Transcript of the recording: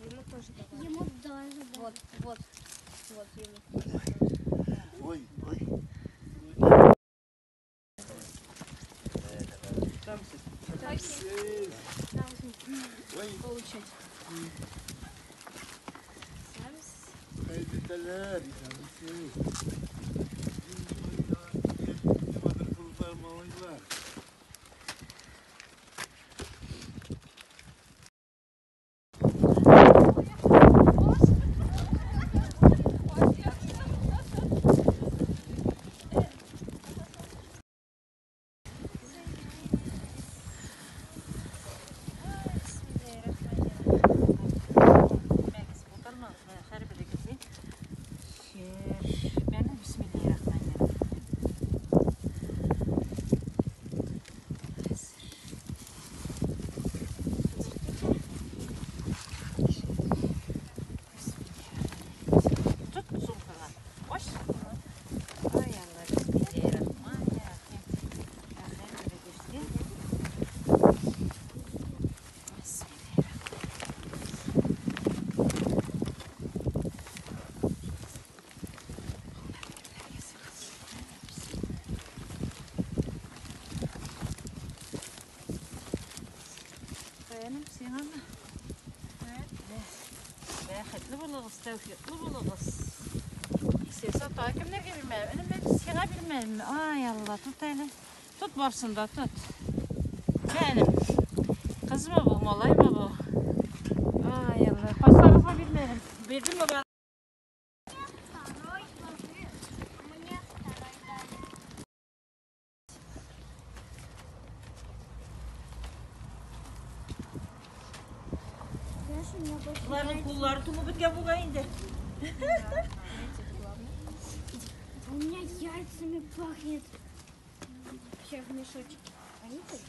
Ему тоже давай. Ему тоже. Вот, вот, вот ему. Ой, ой. Получать. Бәхетле булыгыз, тәүфикле булыгыз. Сез ата кемнәргә бирмәдем? Энем, мин сиңа бирмәдем. Ай, Алла, тот әле. Тот барсын да, тот. Энем. Кызмы бу, малаймы бу? Ай, Алла, кайсыгызга бирмәдем? Бирдемме бар? Второй ложи. Мне второй дали. Знаешь, у меня больше Буларның куллары туңып беткән бугай инде. У меня яйцами пахнет. Сейчас в мешочке. Понюхай.